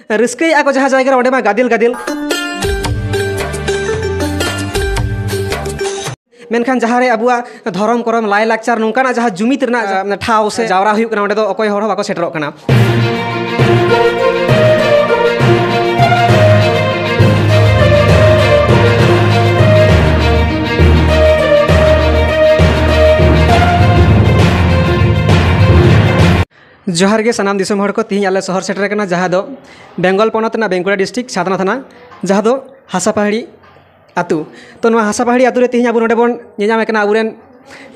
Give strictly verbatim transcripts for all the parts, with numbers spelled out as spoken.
ᱨᱟᱹᱥᱠᱟᱹᱭᱮᱫᱼᱟ ᱠᱚ ᱡᱟᱦᱟᱸ ᱡᱟᱭᱜᱟ ᱨᱮ, ᱚᱸᱰᱮ ᱢᱟ ᱜᱟᱫᱮᱞ ᱜᱟᱫᱮᱞ᱾ ᱢᱮᱱᱠᱷᱟᱱ ᱡᱟᱦᱟᱸ ᱨᱮ ᱟᱵᱚᱣᱟᱜ ᱫᱷᱚᱨᱚᱢ ᱠᱚᱨᱚᱢ, ᱞᱟᱭᱼᱞᱟᱠᱪᱟᱨ, ᱱᱚᱝᱠᱟᱱᱟᱜ ᱡᱟᱦᱟᱸ ᱡᱩᱢᱤᱫ ᱨᱮᱱᱟᱜ ᱴᱷᱟᱶ ᱥᱮ ᱡᱟᱣᱨᱟ ᱦᱩᱭᱩᱜ ᱠᱟᱱᱟ, ᱚᱸᱰᱮ ᱫᱚ ᱚᱠᱚᱭ ᱦᱚᱲ ᱦᱚᱸ ᱵᱟᱠᱚ ᱥᱮᱴᱮᱨᱚᱜ ᱠᱟᱱᱟ᱾ ᱡᱚᱦᱟᱨ ᱜᱮ ᱥᱟᱱᱟᱢ ᱫᱤᱥᱚᱢ ᱦᱚᱲ ᱠᱚ, ᱛᱤᱦᱤᱧ ᱟᱞᱮ ᱥᱚᱦᱚᱨ ᱥᱮᱴᱮᱨ ᱟᱠᱟᱱᱟ, ᱡᱟᱦᱟᱸ ᱫᱚ ᱵᱮᱝᱜᱚᱞ ᱯᱚᱱᱚᱛ ᱨᱮᱱᱟᱜ ᱵᱟᱸᱠᱩᱲᱟ ᱰᱤᱥᱴᱨᱤᱠᱴ ᱥᱟᱛᱱᱟ ᱛᱷᱟᱱᱟ, ᱡᱟᱦᱟᱸ ᱫᱚ ᱦᱟᱥᱟᱯᱟᱦᱟᱲᱤ ᱟᱹᱛᱩ᱾ ᱛᱚ, ᱱᱚᱣᱟ ᱦᱟᱥᱟᱯᱟᱦᱟᱲᱤ ᱟᱹᱛᱩ ᱨᱮ ᱛᱤᱦᱤᱧ ᱟᱵᱚ ᱱᱚᱰᱮ ᱵᱚᱱ ᱧᱮᱧᱟᱢᱮ ᱠᱟᱱᱟ ᱟᱵᱚᱨᱮᱱ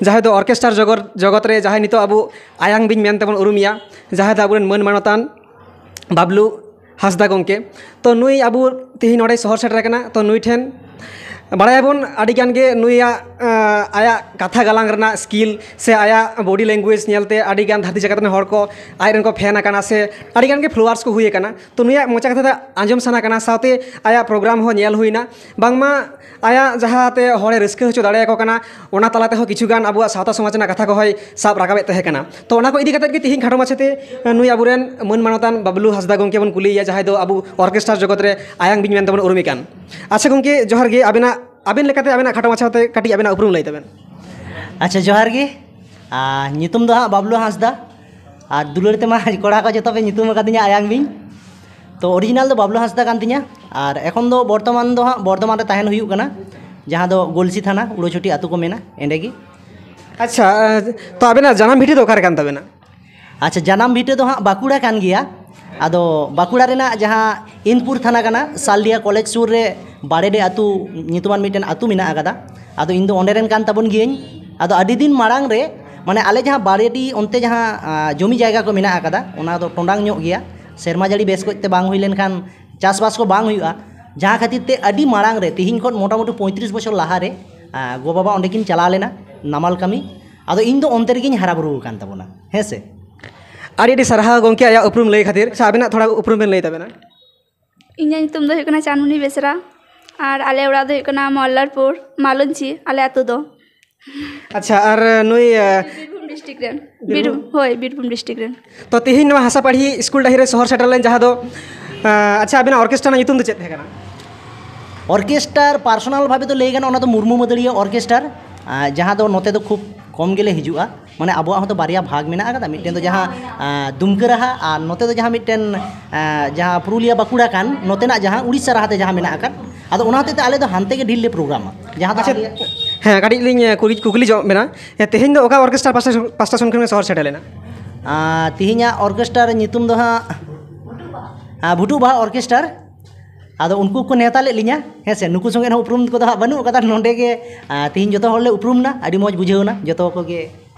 ᱡᱟᱦᱟᱸᱭ ᱫᱚ ᱚᱨᱠᱮᱥᱴᱟᱨ ᱡᱚᱜᱚᱛ, ᱡᱚᱜᱚᱛ ᱨᱮ ᱡᱟᱦᱟᱸᱭ ᱱᱤᱛᱚᱜ ᱟᱵᱚ ᱟᱭᱟᱝ ᱵᱤᱧ ᱢᱮᱱᱛᱮᱵᱚᱱ ᱩᱨᱩᱢᱮᱭᱟ, ᱡᱟᱦᱟᱸᱭ ᱫᱚ ᱟᱵᱚᱨᱮᱱ ᱢᱟᱹᱱ ᱢᱟᱱᱚᱛᱟᱱ ᱵᱟᱵᱞᱩ ᱦᱟᱸᱥᱫᱟ ᱜᱚᱢᱠᱮ᱾ ᱛᱚ, ᱱᱩᱭ ᱟᱵᱚ ᱛᱤᱦᱤᱧ ᱱᱚᱰᱮᱭ ᱥᱚᱦᱚᱨ ᱥᱮᱴᱮᱨ ᱟᱠᱟᱱᱟ᱾ ᱛᱚ, ᱱᱩᱭ ᱴᱷᱮᱱ ᱵᱟᱲᱟᱭᱟᱵᱚᱱ ᱟᱹᱰᱤ ᱜᱟᱱ ᱜᱮ ᱱᱩᱭᱟᱜ, ᱟᱸ, ᱟᱭᱟᱜ ᱠᱟᱛᱷᱟ ᱜᱟᱞᱟᱝ ᱨᱮᱱᱟᱜ ᱥᱠᱤᱞ ᱥᱮ ᱟᱭᱟᱜ ᱵᱚᱰᱤ ᱞᱮᱝᱜᱩᱭᱮᱡᱽ ᱧᱮᱞᱛᱮ ᱟᱹᱰᱤ ᱜᱟᱱ ᱫᱷᱟᱹᱨᱛᱤ ᱡᱟᱠᱟᱛ ᱨᱮᱱ ᱦᱚᱲ ᱠᱚ ᱟᱡ ᱨᱮᱱ ᱠᱚ ᱯᱷᱮᱱ ᱟᱠᱟᱱᱟ ᱥᱮ ᱟᱹᱰᱤ ᱜᱟᱱ ᱜᱮ ᱯᱷᱚᱞᱳᱣᱟᱨᱥ ᱠᱚ ᱦᱩᱭ ᱟᱠᱟᱱᱟ᱾ ᱛᱚ, ᱱᱩᱭᱟᱜ ᱢᱚᱪᱟ ᱠᱟᱛᱷᱟ ᱫᱚ ᱟᱸᱡᱚᱢ ᱥᱟᱱᱟ ᱠᱟᱱᱟ, ᱥᱟᱶᱛᱮ ᱟᱭᱟᱜ ᱯᱨᱳᱜᱨᱟᱢ ᱦᱚᱸ ᱧᱮᱞ ᱦᱩᱭᱱᱟ᱾ ᱵᱟᱝᱢᱟ ᱟᱭᱟᱜ ᱡᱟᱦᱟᱸᱛᱮ ᱦᱚᱲᱮ ᱨᱟᱹᱥᱠᱟᱹ ᱦᱚᱪᱚ ᱫᱟᱲᱮᱭᱟᱠᱚ ᱠᱟᱱᱟ, ᱚᱱᱟ ᱛᱟᱞᱟ ᱛᱮᱦᱚᱸ ᱠᱤᱪᱷᱩ ᱜᱟᱱ ᱟᱵᱚᱣᱟᱜ ᱥᱟᱶᱛᱟ ᱥᱚᱢᱟᱡᱽ ᱨᱮᱱᱟᱜ ᱠᱟᱛᱷᱟ ᱠᱚᱦᱚᱸᱭ ᱥᱟᱵ ᱨᱟᱠᱟᱵᱮᱫ ᱛᱟᱦᱮᱸ ᱠᱟᱱᱟ᱾ ᱛᱚ, ᱚᱱᱟ ᱠᱚ ᱤᱫᱤ ᱠᱟᱛᱮᱫ ᱜᱮ ᱛᱤᱦᱤᱧ ᱠᱷᱟᱴᱚ ᱢᱟᱪᱷᱟᱛᱮ ᱱᱩᱭ ᱟᱵᱚᱨᱮᱱ ᱢᱟᱹᱱ ᱢᱟᱱᱚᱛᱟᱱ ᱵᱟᱵᱞᱩ ᱦᱟᱸᱥᱫᱟ ᱜᱚᱢᱠᱮ ᱵᱚᱱ ᱠᱩᱞᱤᱭᱮᱭᱟ, ᱡᱟᱦᱟᱸᱭ ᱫᱚ ᱟᱵᱚ ᱚᱨᱠᱮᱥᱴᱟᱨ ᱡᱚᱜᱚᱛ ᱨᱮ ᱟᱭᱟᱝ ᱵᱤᱧ ᱢᱮᱱᱛᱮ ᱵᱚᱱ ᱩᱨᱩᱢᱮ ᱠᱟᱱ᱾ ᱟᱪᱪᱷᱟ ᱜᱚᱢᱠᱮ, ᱡᱚᱦᱟᱨ ᱜᱮ᱾ ᱟᱵᱮᱱᱟᱜ, ᱟᱵᱮᱱ ᱞᱮᱠᱟᱛᱮ ᱟᱵᱮᱱᱟᱜ ᱠᱷᱟᱴᱚ ᱢᱟᱪᱷᱟᱛᱮ ᱠᱟᱹᱴᱤᱡ ᱟᱵᱮᱱᱟᱜ ᱩᱯᱨᱩᱢ ᱞᱟᱹᱭ ᱛᱟᱵᱮᱱ᱾ ᱟᱪᱪᱷᱟ, ᱡᱚᱦᱟᱨ ᱜᱮ᱾ ᱟᱨ ᱧᱩᱛᱩᱢ ᱫᱚ ᱦᱟᱸᱜ ᱵᱟᱵᱞᱩ ᱦᱟᱸᱥᱫᱟ, ᱟᱨ ᱫᱩᱞᱟᱹᱲ ᱛᱮᱢᱟ ᱠᱚᱲᱟ ᱠᱚ ᱡᱚᱛᱚ ᱯᱮ ᱧᱩᱛᱩᱢ ᱟᱠᱟᱫᱤᱧᱟ ᱟᱭᱟᱝ ᱵᱤᱧ᱾ ᱛᱚ, ᱚᱨᱤᱡᱤᱱᱟᱞ ᱫᱚ ᱵᱟᱵᱞᱩ ᱦᱟᱸᱥᱫᱟ ᱠᱟᱱ ᱛᱤᱧᱟ, ᱟᱨ ᱮᱠᱷᱚᱱ ᱫᱚ ᱵᱚᱨᱛᱚᱢᱟᱱ ᱫᱚ ᱦᱟᱸᱜ ᱵᱚᱨᱫᱷᱚᱢᱟᱱ ᱨᱮ ᱛᱟᱦᱮᱱ ᱦᱩᱭᱩᱜ ᱠᱟᱱᱟ, ᱡᱟᱦᱟᱸ ᱫᱚ ᱜᱚᱞᱥᱤ ᱛᱷᱟᱱᱟ, ᱩᱲᱟᱹᱪᱷᱩᱴᱤ ᱟᱹᱛᱩ ᱠᱚ ᱢᱮᱱᱟ, ᱮᱸᱰᱮ ᱜᱮ᱾ ᱟᱪᱪᱷᱟ, ᱛᱚ, ᱟᱵᱮᱱᱟᱜ ᱡᱟᱱᱟᱢ ᱵᱷᱤᱴᱟᱹ ᱫᱚ ᱚᱠᱟᱨᱮ ᱠᱟᱱ ᱛᱟᱵᱮᱱᱟ? ᱟᱪᱪᱷᱟ, ᱡᱟᱱᱟᱢ ᱵᱷᱤᱴᱟᱹ ᱫᱚ ᱦᱟᱸᱜ ᱵᱟᱸᱠᱩᱲᱟ ᱠᱟᱱ ᱜᱮᱭᱟ᱾ ᱟᱫᱚ ᱵᱟᱸᱠᱩᱲᱟ ᱨᱮᱱᱟᱜ ᱡᱟᱦᱟᱸ ᱤᱱᱯᱩᱨ ᱛᱷᱟᱱᱟ ᱠᱟᱱᱟ, ᱥᱟᱞᱰᱤᱦᱟ ᱠᱚᱞᱮᱡᱽ ᱥᱩᱨ ᱨᱮ ᱵᱟᱲᱮᱰᱤ ᱟᱹᱛᱩ ᱧᱩᱛᱩᱢᱟᱱ ᱢᱤᱫᱴᱮᱱ ᱟᱹᱛᱩ ᱢᱮᱱᱟᱜ ᱟᱠᱟᱫᱟ᱾ ᱟᱫᱚ ᱤᱧ ᱫᱚ ᱚᱸᱰᱮ ᱨᱮᱱ ᱠᱟᱱ ᱛᱟᱵᱚᱱ ᱜᱤᱭᱟᱹᱧ᱾ ᱟᱫᱚ ᱟᱹᱰᱤ ᱫᱤᱱ ᱢᱟᱲᱟᱝ ᱨᱮ, ᱢᱟᱱᱮ, ᱟᱞᱮ ᱡᱟᱦᱟᱸ ᱵᱟᱲᱮᱰᱤ ᱚᱱᱛᱮ ᱡᱟᱦᱟᱸ, ᱟ, ᱡᱚᱢᱤ ᱡᱟᱭᱜᱟ ᱠᱚ ᱢᱮᱱᱟᱜ ᱟᱠᱟᱫᱟ, ᱚᱱᱟ ᱫᱚ ᱴᱚᱸᱰᱟᱝ ᱧᱚᱜ ᱜᱮᱭᱟ᱾ ᱥᱮᱨᱢᱟ ᱡᱟᱹᱲᱤ ᱵᱮᱥ ᱠᱚᱡ ᱛᱮ ᱵᱟᱝ ᱦᱩᱭ ᱞᱮᱱᱠᱷᱟᱱ ᱪᱟᱥᱵᱟᱥ ᱠᱚ ᱵᱟᱝ ᱦᱩᱭᱩᱜᱼᱟ᱾ ᱡᱟᱦᱟᱸ ᱠᱷᱟᱹᱛᱤᱨ ᱛᱮ ᱟᱹᱰᱤ ᱢᱟᱲᱟᱝ ᱨᱮ, ᱛᱤᱦᱤᱧ ᱠᱷᱚᱱ ᱢᱚᱴᱟᱢᱩᱴᱤ ᱯᱚᱸᱭᱛᱨᱤᱥ ᱵᱚᱪᱷᱚᱨ ᱞᱟᱦᱟ ᱨᱮ, ᱟ, ᱜᱚ-ᱵᱟᱵᱟ ᱚᱸᱰᱮ ᱠᱤᱱ ᱪᱟᱞᱟᱣ ᱞᱮᱱᱟ ᱱᱟᱢᱟᱞ ᱠᱟᱹᱢᱤ᱾ ᱟᱫᱚ ᱤᱧ ᱫᱚ ᱚᱱᱛᱮ ᱨᱮᱜᱤᱧ ᱦᱟᱨᱟ ᱵᱩᱨᱩ ᱟᱠᱟᱱ ᱛᱟᱵᱚᱱᱟ, ᱦᱮᱸ ᱥᱮ᱾ ᱟᱹᱰᱤ ᱟᱹᱰᱤ ᱥᱟᱨᱦᱟᱣ ᱜᱚᱢᱠᱮ, ᱟᱭᱟᱜ ᱩᱯᱨᱩᱢ ᱞᱟᱹᱭ ᱠᱷᱟᱹᱛᱤᱨ᱾ ᱟᱪᱪᱷᱟ, ᱟᱵᱮᱱᱟᱜ ᱛᱷᱚᱲᱟ ᱩᱯᱨᱩᱢ ᱵᱮᱱ ᱞᱟᱹᱭ ᱛᱟᱵᱮᱱᱟ᱾ ᱤᱧᱟᱹᱜ ᱧᱩᱛᱩᱢ ᱫᱚ ᱦᱩᱭᱩᱜ ᱠᱟᱱᱟ ᱪᱟᱸᱫᱽᱢᱩᱱᱤ ᱵᱮᱥᱨᱟ, ᱟᱨ ᱟᱞᱮ ᱚᱲᱟᱜ ᱫᱚ ᱦᱩᱭᱩᱜ ᱠᱟᱱᱟ ᱢᱚᱞᱞᱟᱨᱯᱩᱨ, ᱢᱟᱞᱚᱧᱪᱤ ᱟᱞᱮ ᱟᱹᱛᱩ ᱫᱚ᱾ ᱟᱪᱪᱷᱟ, ᱟᱨ ᱱᱩᱭ, ᱟᱸ, ᱵᱤᱨᱵᱷᱩᱢ ᱰᱤᱥᱴᱨᱤᱠᱴ ᱨᱮᱱ᱾ ᱵᱤᱨᱵᱷᱩᱢ? ᱵᱤᱨᱵᱷᱩᱢ, ᱦᱳᱭ, ᱵᱤᱨᱵᱷᱩᱢ ᱰᱤᱥᱴᱨᱤᱠᱴ ᱨᱮᱱ᱾ ᱛᱚ, ᱛᱮᱦᱮᱧ ᱱᱚᱣᱟ ᱦᱟᱥᱟᱯᱟᱲᱦᱤ ᱥᱠᱩᱞ ᱰᱟᱹᱦᱤ ᱨᱮ ᱥᱚᱦᱚᱨ ᱥᱮᱴᱮᱨ ᱞᱮᱱ ᱡᱟᱦᱟᱸ ᱫᱚ ᱟᱪᱪᱷᱟ, ᱟᱵᱤᱱᱟᱜ ᱚᱨᱠᱮᱥᱴᱨᱟ ᱨᱮᱱᱟᱜ ᱧᱩᱛᱩᱢ ᱫᱚ ᱪᱮᱫ ᱛᱟᱦᱮᱸ ᱠᱟᱱᱟ? ᱚᱨᱠᱮᱥᱴᱟᱨ ᱯᱟᱨᱥᱚᱱᱟᱞ ᱵᱷᱟᱵᱮ ᱫᱚ ᱞᱟᱹᱭ ᱜᱟᱱᱚᱜᱼᱟ, ᱚᱱᱟ ᱫᱚ ᱢᱩᱨᱢᱩ ᱢᱟᱹᱫᱟᱹᱲᱤᱭᱟᱹ ᱚᱨᱠᱮᱥᱴᱟᱨ, ᱟᱨ ᱡᱟᱦᱟᱸ ᱫᱚ ᱱᱚᱛᱮ ᱫᱚ ᱠᱷᱩᱵ ᱠᱚᱢ ᱜᱮᱞᱮ ᱦᱤᱡᱩᱜᱼᱟ᱾ ᱢᱟᱱᱮ ᱟᱵᱚᱣᱟᱜ ᱦᱚᱸᱛᱚ ᱵᱟᱨᱭᱟ ᱵᱷᱟᱜᱽ ᱢᱮᱱᱟᱜ ᱟᱠᱟᱫᱟ, ᱢᱤᱫᱴᱮᱱ ᱫᱚ ᱡᱟᱦᱟᱸ ᱟᱨ, ᱫᱩᱢᱠᱟᱹ ᱨᱟᱦᱟ, ᱟᱨ ᱱᱚᱛᱮ ᱫᱚ ᱡᱟᱦᱟᱸ ᱢᱤᱫᱴᱮᱱ ᱟᱨ, ᱡᱟᱦᱟᱸ ᱯᱩᱨᱩᱞᱤᱭᱟᱹ ᱵᱟᱸᱠᱩᱲᱟ ᱠᱟᱱ, ᱱᱚᱛᱮᱱᱟᱜ ᱡᱟᱦᱟᱸ ᱩᱲᱤᱥᱥᱟ ᱨᱟᱦᱟ ᱛᱮ ᱡᱟᱦᱟᱸ ᱢᱮᱱᱟᱜ ᱟᱠᱟᱫ᱾ ᱟᱫᱚ ᱚᱱᱟ ᱦᱚᱛᱮᱡ ᱛᱮ ᱟᱞᱮ ᱫᱚ ᱦᱟᱱᱛᱮ ᱜᱮ ᱰᱷᱮᱨ ᱞᱮ ᱯᱨᱳᱜᱨᱟᱢᱟ, ᱡᱟᱦᱟᱸ ᱫᱚ ᱟᱪᱪᱷᱟ, ᱟᱞᱮᱭᱟᱜ ᱦᱮᱸ, ᱠᱟᱹᱴᱤᱡ ᱞᱤᱧ ᱠᱩᱞᱤ ᱠᱩᱠᱞᱤ ᱡᱚᱝ ᱵᱮᱱᱟ᱾ ᱦᱮᱸ, ᱛᱮᱦᱮᱧ ᱫᱚ ᱚᱠᱟ ᱚᱨᱠᱮᱥᱴᱨᱟ ᱯᱟᱥᱴᱟ ᱥᱮᱱ ᱠᱷᱚᱱ ᱥᱚᱦᱚᱨ ᱥᱮᱴᱮᱨ ᱞᱮᱱᱟ? ᱟᱨ ᱛᱮᱦᱮᱧᱟᱜ ᱚᱨᱠᱮᱥᱴᱟᱨ ᱧᱩᱛᱩᱢ ᱫᱚ ᱦᱟᱸᱜ ᱟᱨ, ᱵᱷᱩᱴᱩ ᱵᱟᱦᱟ ᱚᱨᱠᱮᱥᱴᱟᱨ᱾ ᱟᱫᱚ ᱩᱱᱠᱩ ᱠᱚ ᱱᱮᱣᱛᱟ ᱞᱮᱫ ᱞᱤᱧᱟ, ᱦᱮᱸ ᱥᱮ, ᱱᱩᱠᱩ ᱥᱚᱸᱜᱮ ᱦᱚᱸ ᱩᱯᱨᱩᱢ ᱠᱚᱫᱚ ᱦᱟᱸᱜ ᱵᱟᱹᱱᱩᱜ ᱟᱠᱟᱫᱟ ᱱᱚᱸᱰᱮ ᱜᱮ᱾ ᱟᱨ ᱛᱮᱦᱮᱧ ᱡᱚᱛᱚ ᱦᱚᱲ ᱞᱮ ᱩᱯᱨᱩᱢ ᱱᱟ, ᱟᱹᱰᱤ ᱢᱚᱡᱽ ᱵᱩᱡᱷᱟᱹᱣ ᱮᱱᱟ ᱡᱚᱛᱚ ᱠᱚᱜᱮ᱾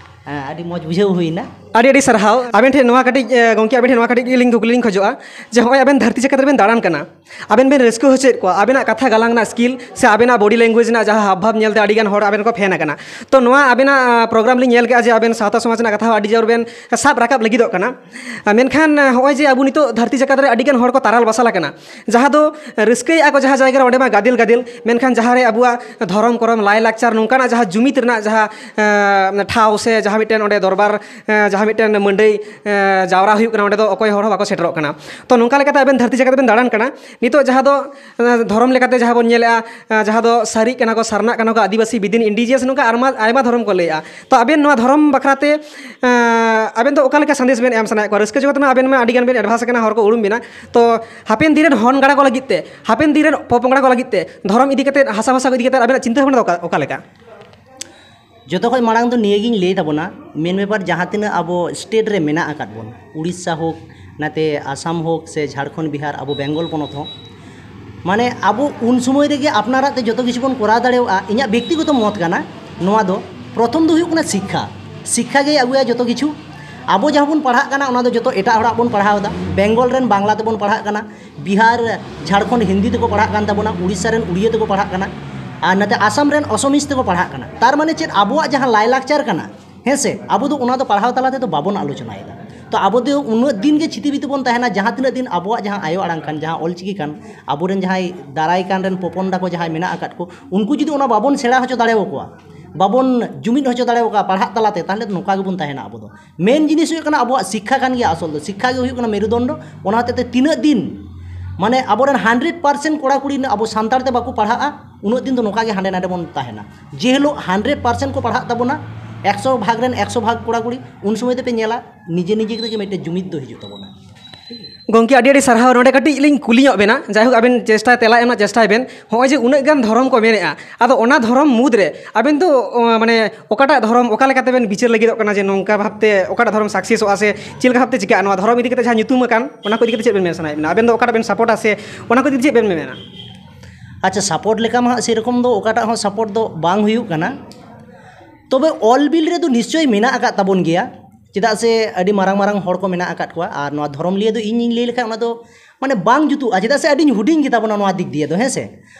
ᱦᱮᱸ, ᱟᱹᱰᱤ ᱢᱚᱡᱽ ᱵᱩᱡᱷᱟᱹᱣ ᱦᱩᱭᱱᱟ᱾ ᱟᱹᱰᱤ ᱟᱹᱰᱤ ᱥᱟᱨᱦᱟᱣ᱾ ᱟᱵᱮᱱ ᱴᱷᱮᱱ ᱱᱚᱣᱟ ᱠᱟᱹᱴᱤᱡ, ᱮ, ᱜᱚᱢᱠᱮ, ᱟᱵᱮᱱ ᱴᱷᱮᱱ ᱱᱚᱣᱟ ᱠᱟᱹᱴᱤᱡ ᱜᱮᱞᱤᱧ ᱠᱩᱠᱞᱤ ᱞᱤᱧ ᱠᱷᱚᱡᱚᱜᱼᱟ, ᱡᱮ ᱱᱚᱜᱼᱚᱭ ᱟᱵᱮᱱ ᱫᱷᱟᱹᱨᱛᱤ ᱡᱟᱠᱟᱛ ᱨᱮᱵᱮᱱ ᱫᱟᱬᱟᱱ ᱠᱟᱱᱟ, ᱟᱵᱮᱱ ᱵᱮᱱ ᱨᱟᱹᱥᱠᱟᱹ ᱦᱚᱪᱚᱭᱮᱫ ᱠᱚᱣᱟ, ᱟᱵᱮᱱᱟᱜ ᱠᱟᱛᱷᱟ ᱜᱟᱞᱟᱝ ᱨᱮᱱᱟᱜ ᱥᱠᱤᱞ ᱥᱮ ᱟᱵᱮᱱᱟᱜ ᱵᱚᱰᱤ ᱞᱮᱝᱜᱩᱭᱮᱡᱽ ᱨᱮᱱᱟᱜ ᱡᱟᱦᱟᱸ ᱦᱟᱵ ᱵᱷᱟᱵ ᱧᱮᱞᱛᱮ ᱟᱹᱰᱤ ᱜᱟᱱ ᱦᱚᱲ ᱟᱵᱮᱱ ᱠᱚ ᱯᱷᱮᱱ ᱟᱠᱟᱱᱟ᱾ ᱛᱚ, ᱱᱚᱣᱟ ᱟᱵᱮᱱᱟᱜ, ᱟ, ᱯᱨᱳᱜᱨᱟᱢ ᱞᱤᱧ ᱧᱮᱞ ᱠᱮᱫᱼᱟ ᱡᱮ ᱟᱵᱮᱱ ᱥᱟᱶᱛᱟ ᱥᱚᱢᱟᱡᱽ ᱨᱮᱱᱟᱜ ᱠᱟᱛᱷᱟ ᱦᱚᱸ ᱟᱹᱰᱤ ᱡᱳᱨ ᱵᱮᱱ ᱥᱟᱵ ᱨᱟᱠᱟᱵ ᱞᱟᱹᱜᱤᱫᱚᱜ ᱠᱟᱱᱟ᱾ ᱟ, ᱢᱮᱱᱠᱷᱟᱱ, ᱟ, ᱱᱚᱜᱼᱚᱭ ᱡᱮ ᱟᱵᱚ ᱱᱤᱛᱚᱜ ᱫᱷᱟᱹᱨᱛᱤ ᱡᱟᱠᱟᱛ ᱨᱮ ᱟᱹᱰᱤ ᱜᱟᱱ ᱦᱚᱲ ᱠᱚ ᱛᱟᱨᱟᱞ ᱵᱟᱥᱟᱞ ᱟᱠᱟᱱᱟ, ᱡᱟᱦᱟᱸ ᱫᱚ ᱨᱟᱹᱥᱠᱟᱹᱭᱮᱫᱼᱟ ᱠᱚ ᱡᱟᱦᱟᱸ ᱡᱟᱭᱜᱟ ᱨᱮ, ᱚᱸᱰᱮ ᱢᱟ ᱜᱟᱫᱮᱞ ᱜᱟᱫᱮᱞ, ᱢᱮᱱᱠᱷᱟᱱ ᱡᱟᱦᱟᱸ ᱨᱮ ᱟᱵᱚᱣᱟᱜ ᱫᱷᱚᱨᱚᱢ ᱠᱚᱨᱚᱢ ᱞᱟᱭᱼᱞᱟᱠᱪᱟᱨ ᱱᱚᱝᱠᱟᱱᱟᱜ ᱡᱟᱦᱟᱸ ᱡᱩᱢᱤᱫ ᱨᱮᱱᱟᱜ ᱡᱟᱦᱟᱸ, ᱟ, ᱴᱷᱟᱶ ᱥᱮ ᱡᱟᱦᱟᱸ ᱢᱤᱫᱴᱮᱱ ᱚᱸᱰᱮ ᱫᱚᱨᱵᱟᱨ, ᱟ, ᱡᱟᱦᱟᱸ ᱢᱤᱫᱴᱮᱱ ᱢᱟᱹᱰᱟᱹᱭ, ᱟ, ᱡᱟᱣᱨᱟ ᱦᱩᱭᱩᱜ ᱠᱟᱱᱟ, ᱚᱸᱰᱮ ᱫᱚ ᱚᱠᱚᱭ ᱦᱚᱲ ᱦᱚᱸ ᱵᱟᱠᱚ ᱥᱮᱴᱮᱨᱚᱜ ᱠᱟᱱᱟ᱾ ᱛᱚ, ᱱᱚᱝᱠᱟ ᱞᱮᱠᱟᱛᱮ ᱟᱵᱮᱱ ᱫᱷᱟᱹᱨᱛᱤ ᱡᱟᱠᱟᱛ ᱵᱮᱱ ᱫᱟᱬᱟᱱ ᱠᱟᱱᱟ, ᱱᱤᱛᱚᱜ ᱡᱟᱦᱟᱸ ᱫᱚ, ᱟ, ᱫᱷᱚᱨᱚᱢ ᱞᱮᱠᱟᱛᱮ ᱡᱟᱦᱟᱸ ᱵᱚᱱ ᱧᱮᱞᱮᱫᱼᱟ, ᱟ, ᱡᱟᱦᱟᱸ ᱫᱚ ᱥᱟᱹᱨᱤᱜ ᱠᱟᱱᱟ ᱠᱚ, ᱥᱟᱨᱱᱟᱜ ᱠᱟᱱᱟ ᱠᱚ, ᱟᱹᱫᱤᱵᱟᱹᱥᱤ, ᱵᱤᱫᱤᱱ, ᱤᱱᱰᱤᱡᱤᱭᱟᱥ, ᱱᱚᱝᱠᱟ ᱟᱭᱢᱟ, ᱟᱭᱢᱟ ᱫᱷᱚᱨᱚᱢ ᱠᱚ ᱞᱟᱹᱭᱮᱫᱼᱟ᱾ ᱛᱚ, ᱟᱵᱮᱱ ᱱᱚᱣᱟ ᱫᱷᱚᱨᱚᱢ ᱵᱟᱠᱷᱨᱟ ᱛᱮ, ᱟ, ᱟᱵᱮᱱ ᱫᱚ ᱚᱠᱟ ᱞᱮᱠᱟ ᱥᱟᱸᱫᱮᱥ ᱵᱮᱱ ᱮᱢ ᱥᱟᱱᱟᱭᱮᱫ ᱠᱚᱣᱟ? ᱨᱟᱹᱥᱠᱟᱹ ᱡᱚᱜᱚᱛ ᱨᱮᱢᱟ ᱟᱵᱮᱱ ᱢᱟ ᱟᱹᱰᱤ ᱜᱟᱱ ᱵᱮᱱ ᱮᱰᱵᱷᱟᱱᱥ ᱟᱠᱟᱱᱟ, ᱦᱚᱲ ᱠᱚ ᱩᱨᱩᱢ ᱵᱮᱱᱟ᱾ ᱛᱚ, ᱦᱟᱯᱮᱱ ᱫᱤᱱ ᱨᱮᱱ ᱦᱚᱱ ᱜᱟᱲᱟ ᱠᱚ ᱞᱟᱹᱜᱤᱫ ᱛᱮ, ᱦᱟᱯᱮᱱ ᱫᱤᱱ ᱨᱮᱱ ᱯᱚᱯᱚᱝᱲᱟ ᱠᱚ ᱞᱟᱹᱜᱤᱫ ᱛᱮ, ᱫᱷᱚᱨᱚᱢ ᱤᱫᱤ ᱠᱟᱛᱮ, ᱦᱟᱥᱟ ᱵᱷᱟᱥᱟ ᱠᱚ ᱤᱫᱤ ᱠᱟᱛᱮ ᱟᱵᱮᱱᱟᱜ ᱪᱤᱱᱛᱟᱹ ᱵᱷᱟᱵᱽᱱᱟ ᱫᱚ ᱚᱠᱟ, ᱚᱠᱟ ᱞᱮᱠᱟ? ᱡᱚᱛᱚ ᱠᱷᱚᱱ ᱢᱟᱲᱟᱝ ᱫᱚ ᱱᱤᱭᱟᱹᱜᱤᱧ ᱞᱟᱹᱭ ᱛᱟᱵᱚᱱᱟ, ᱢᱮᱱ ᱵᱮᱯᱟᱨ ᱡᱟᱦᱟᱸ ᱛᱤᱱᱟᱹᱜ ᱟᱵᱚ ᱥᱴᱮᱴ ᱨᱮ ᱢᱮᱱᱟᱜ ᱟᱠᱟᱫ ᱵᱚᱱ, ᱩᱲᱤᱥᱥᱟ ᱦᱳᱠ, ᱱᱟᱛᱮ ᱟᱥᱟᱢ ᱦᱳᱠ, ᱥᱮ ᱡᱷᱟᱲᱠᱷᱚᱸᱰ, ᱵᱤᱦᱟᱨ, ᱟᱵᱚ ᱵᱮᱝᱜᱚᱞ ᱯᱚᱱᱚᱛ ᱦᱚᱸ, ᱢᱟᱱᱮ ᱟᱵᱚ ᱩᱱ ᱥᱚᱢᱚᱭ ᱨᱮᱜᱮ ᱟᱯᱱᱟᱨᱟᱜ ᱛᱮ ᱡᱚᱛᱚ ᱠᱤᱪᱷᱩ ᱵᱚᱱ ᱠᱚᱨᱟᱣ ᱫᱟᱲᱮᱭᱟᱜᱼᱟ᱾ ᱤᱧᱟᱹᱜ ᱵᱮᱠᱛᱤᱜᱚᱛᱚ ᱢᱚᱛ ᱠᱟᱱᱟ ᱱᱚᱣᱟ ᱫᱚ᱾ ᱯᱨᱚᱛᱷᱚᱢ ᱫᱚ ᱦᱩᱭᱩᱜ ᱠᱟᱱᱟ ᱥᱤᱠᱠᱷᱟ᱾ ᱥᱤᱠᱠᱷᱟ ᱜᱮᱭ ᱟᱹᱜᱩᱭᱟ ᱡᱚᱛᱚ ᱠᱤᱪᱷᱩ᱾ ᱟᱵᱚ ᱡᱟᱦᱟᱸ ᱵᱚᱱ ᱯᱟᱲᱦᱟᱜ ᱠᱟᱱᱟ, ᱚᱱᱟ ᱫᱚ ᱡᱚᱛᱚ ᱮᱴᱟᱜ ᱦᱚᱲᱟᱜ ᱵᱚᱱ ᱯᱟᱲᱦᱟᱣ ᱮᱫᱟ᱾ ᱵᱮᱝᱜᱚᱞ ᱨᱮᱱ ᱵᱟᱝᱞᱟ ᱛᱮᱵᱚᱱ ᱯᱟᱲᱦᱟᱜ ᱠᱟᱱᱟ, ᱵᱤᱦᱟᱨ, ᱡᱷᱟᱲᱠᱷᱚᱸᱰ ᱦᱤᱱᱫᱤ ᱛᱮᱠᱚ ᱯᱟᱲᱦᱟᱜ ᱠᱟᱱ ᱛᱟᱵᱚᱱᱟ, ᱩᱲᱤᱥᱥᱟ ᱨᱮᱱ ᱩᱲᱤᱭᱟᱹ ᱛᱮᱠᱚ ᱯᱟᱲᱦᱟᱜ ᱠᱟᱱᱟ, ᱟᱨ ᱱᱟᱛᱮ ᱟᱥᱟᱢ ᱨᱮᱱ ᱚᱥᱚᱢᱤᱥ ᱛᱮᱠᱚ ᱯᱟᱲᱦᱟᱜ ᱠᱟᱱᱟ᱾ ᱛᱟᱨ ᱢᱟᱱᱮ ᱪᱮᱫ? ᱟᱵᱚᱣᱟᱜ ᱡᱟᱦᱟᱸ ᱞᱟᱭᱼᱞᱟᱠᱪᱟᱨ ᱠᱟᱱᱟ, ᱦᱮᱸ ᱥᱮ, ᱟᱵᱚ ᱫᱚ ᱚᱱᱟ ᱫᱚ ᱯᱟᱲᱦᱟᱣ ᱛᱟᱞᱟ ᱛᱮᱫᱚ ᱵᱟᱵᱚᱱ ᱟᱞᱳᱪᱚᱱᱟᱭᱮᱫᱟ᱾ ᱛᱚ, ᱟᱵᱚ ᱫᱚ ᱩᱱᱟᱹᱜ ᱫᱤᱱ ᱜᱮ ᱪᱷᱤᱛᱤ ᱵᱤᱛᱤ ᱵᱚᱱ ᱛᱟᱦᱮᱱᱟ, ᱡᱟᱦᱟᱸ ᱛᱤᱱᱟᱹᱜ ᱫᱤᱱ ᱟᱵᱚᱣᱟᱜ ᱡᱟᱦᱟᱸ ᱟᱭᱳ ᱟᱲᱟᱝ ᱠᱟᱱ, ᱡᱟᱦᱟᱸ ᱚᱞᱪᱤᱠᱤ ᱠᱟᱱ, ᱟᱵᱚᱨᱮᱱ ᱡᱟᱦᱟᱸᱭ ᱫᱟᱨᱟᱭ ᱠᱟᱱ ᱨᱮᱱ ᱯᱚᱯᱚᱱ ᱮᱨᱟ ᱠᱚ ᱡᱟᱦᱟᱸᱭ ᱢᱮᱱᱟᱜ ᱟᱠᱟᱫ ᱠᱚ, ᱩᱱᱠᱩ ᱡᱩᱫᱤ ᱚᱱᱟ ᱵᱟᱵᱚᱱ ᱥᱮᱬᱟ ᱦᱚᱪᱚ ᱫᱟᱲᱮᱭᱟᱠᱚᱣᱟ, ᱵᱟᱵᱚᱱ ᱡᱩᱢᱤᱫ ᱦᱚᱪᱚ ᱫᱟᱲᱮᱭᱟᱠᱚᱣᱟ ᱯᱟᱲᱦᱟᱜ ᱛᱟᱞᱟᱛᱮ, ᱛᱟᱦᱚᱞᱮ ᱱᱚᱝᱠᱟ ᱜᱮᱵᱚᱱ ᱛᱟᱦᱮᱱᱟ ᱟᱵᱚ ᱫᱚ᱾ ᱢᱮᱱ ᱡᱤᱱᱤᱥ ᱦᱩᱭᱩᱜ ᱠᱟᱱᱟ ᱟᱵᱚᱣᱟᱜ ᱥᱤᱠᱠᱷᱟ ᱠᱟᱱ ᱜᱮᱭᱟ ᱟᱥᱚᱞ ᱫᱚ᱾ ᱥᱤᱠᱠᱷᱟ ᱜᱮ ᱦᱩᱭᱩᱜ ᱠᱟᱱᱟ ᱢᱮᱨᱩᱫᱚᱱᱰᱚ᱾ ᱚᱱᱟ ᱦᱚᱛᱮᱡ ᱛᱮ ᱛᱤᱱᱟᱹᱜ ᱫᱤᱱ ᱢᱟᱱᱮ ᱟᱵᱚᱨᱮᱱ ᱦᱟᱱᱰᱨᱮᱰ ᱯᱟᱨᱥᱮᱱᱴ ᱠᱚᱲᱟ ᱠᱩᱲᱤ ᱟᱵᱚ ᱥᱟᱱᱛᱟᱲ ᱛᱮ ᱵᱟᱠᱚ ᱯᱟᱲᱦᱟᱜᱼᱟ, ᱩᱱᱟᱹᱜ ᱫᱤᱱ ᱫᱚ ᱱᱚᱝᱠᱟ ᱜᱮ ᱦᱟᱸᱰᱮ ᱱᱟᱰᱮ ᱵᱚᱱ ᱛᱟᱦᱮᱱᱟ᱾ ᱡᱮ ᱦᱤᱞᱳᱜ ᱦᱟᱱᱰᱨᱮᱰ ᱯᱟᱨᱥᱮᱱᱴ ᱠᱚ ᱯᱟᱲᱦᱟᱜ ᱛᱟᱵᱚᱱᱟ, ᱮᱠᱥᱚ ᱵᱷᱟᱜᱽ ᱨᱮᱱ ᱮᱠᱥᱚ ᱵᱷᱟᱜᱽ ᱠᱚᱲᱟ ᱠᱩᱲᱤ, ᱩᱱ ᱥᱚᱢᱚᱭ ᱫᱚᱯᱮ ᱧᱮᱞᱟ ᱱᱤᱡᱮ ᱱᱤᱡᱮ ᱛᱮᱜᱮ ᱢᱤᱫᱴᱮᱱ ᱡᱩᱢᱤᱫ ᱫᱚ ᱦᱤᱡᱩᱜ ᱛᱟᱵᱚᱱᱟ᱾ ᱜᱚᱢᱠᱮ, ᱟᱹᱰᱤ ᱟᱹᱰᱤ ᱥᱟᱨᱦᱟᱣ᱾ ᱱᱚᱰᱮ ᱠᱟᱹᱴᱤᱡ ᱞᱤᱧ ᱠᱩᱞᱤ ᱧᱚᱜ ᱵᱮᱱᱟ, ᱡᱟᱭᱦᱳᱠ ᱟᱵᱮᱱ ᱪᱮᱥᱴᱟ, ᱛᱮᱞᱟ ᱮᱢ ᱨᱮᱱᱟᱜ ᱪᱮᱥᱴᱟᱭ ᱵᱮᱱ᱾ ᱱᱚᱜᱼᱚᱭ ᱡᱮ ᱩᱱᱟᱹᱜ ᱜᱟᱱ ᱫᱷᱚᱨᱚᱢ ᱠᱚ ᱢᱮᱱᱮᱜᱼᱟ, ᱟᱫᱚ ᱚᱱᱟ ᱫᱷᱚᱨᱚᱢ ᱢᱩᱫᱽ ᱨᱮ ᱟᱵᱮᱱ ᱫᱚ, ᱚ, ᱢᱟᱱᱮ ᱚᱠᱟᱴᱟᱜ ᱫᱷᱚᱨᱚᱢ ᱚᱠᱟ ᱞᱮᱠᱟ ᱛᱮᱵᱮᱱ ᱵᱤᱪᱟᱹᱨ ᱞᱟᱹᱜᱤᱫᱚᱜ ᱠᱟᱱᱟ ᱡᱮ ᱱᱚᱝᱠᱟ ᱵᱷᱟᱵᱽᱛᱮ ᱚᱠᱟᱴᱟᱜ ᱫᱷᱚᱨᱚᱢ ᱥᱟᱠᱥᱮᱥᱚᱜᱼᱟ ᱥᱮ ᱪᱮᱫ ᱞᱮᱠᱟ ᱵᱷᱟᱵᱽᱛᱮ ᱪᱤᱠᱟᱹᱜᱼᱟ? ᱱᱚᱣᱟ ᱫᱷᱚᱨᱚᱢ ᱤᱫᱤ ᱠᱟᱛᱮ ᱡᱟᱦᱟᱸ ᱧᱩᱛᱩᱢ ᱟᱠᱟᱱ, ᱚᱱᱟ ᱠᱚ ᱤᱫᱤ ᱠᱟᱛᱮ ᱪᱮᱫ ᱵᱮᱱ ᱢᱮᱱ ᱥᱟᱱᱟᱭᱮᱫ ᱵᱮᱱᱟ? ᱟᱵᱮᱱ ᱫᱚ ᱚᱠᱟᱴᱟᱜ ᱵᱮᱱ ᱥᱟᱯᱳᱨᱴᱟ ᱥᱮ ᱚᱱᱟ ᱠᱚ ᱤᱫᱤ ᱠᱟᱛᱮ ᱪᱮᱫ ᱵᱮᱱ ᱢᱮᱱᱟ? ᱟᱪᱪᱷᱟ, ᱥᱟᱯᱳᱨᱴ ᱞᱮᱠᱟ ᱢᱟ ᱦᱟᱸᱜ ᱥᱮᱨᱚᱠᱚᱢ ᱫᱚ ᱚᱠᱟᱴᱟᱜ ᱦᱚᱸ ᱥᱟᱯᱳᱨᱴ ᱫᱚ ᱵᱟᱝ ᱦᱩᱭᱩᱜ ᱠᱟᱱᱟ᱾ ᱛᱚᱵᱮ ᱚᱞ ᱵᱤᱞ ᱨᱮᱫᱚ ᱱᱤᱥᱪᱚᱭ ᱢᱮᱱᱟᱜ ᱟᱠᱟᱫ ᱛᱟᱵᱚᱱ ᱜᱮᱭᱟ, ᱪᱮᱫᱟᱜ ᱥᱮ ᱟᱹᱰᱤ ᱢᱟᱨᱟᱝ ᱢᱟᱨᱟᱝ ᱦᱚᱲ ᱠᱚ ᱢᱮᱱᱟᱜ ᱟᱠᱟᱫ ᱠᱚᱣᱟ᱾ ᱟᱨ ᱱᱚᱣᱟ ᱫᱷᱚᱨᱚᱢ ᱞᱤᱭᱟᱹ ᱫᱚ ᱤᱧᱤᱧ ᱞᱟᱹᱭ ᱞᱮᱠᱷᱟᱱ ᱚᱱᱟ ᱫᱚ ᱢᱟᱱᱮ ᱵᱟᱝ ᱡᱩᱛᱩᱜᱼᱟ, ᱪᱮᱫᱟᱜ ᱥᱮ ᱟᱹᱰᱤᱧ ᱦᱩᱰᱤᱧ ᱜᱮᱛᱟ ᱵᱚᱱᱟ ᱱᱚᱣᱟ ᱫᱤᱠ ᱫᱤᱭᱮ ᱫᱚ, ᱦᱮᱸ ᱥᱮ᱾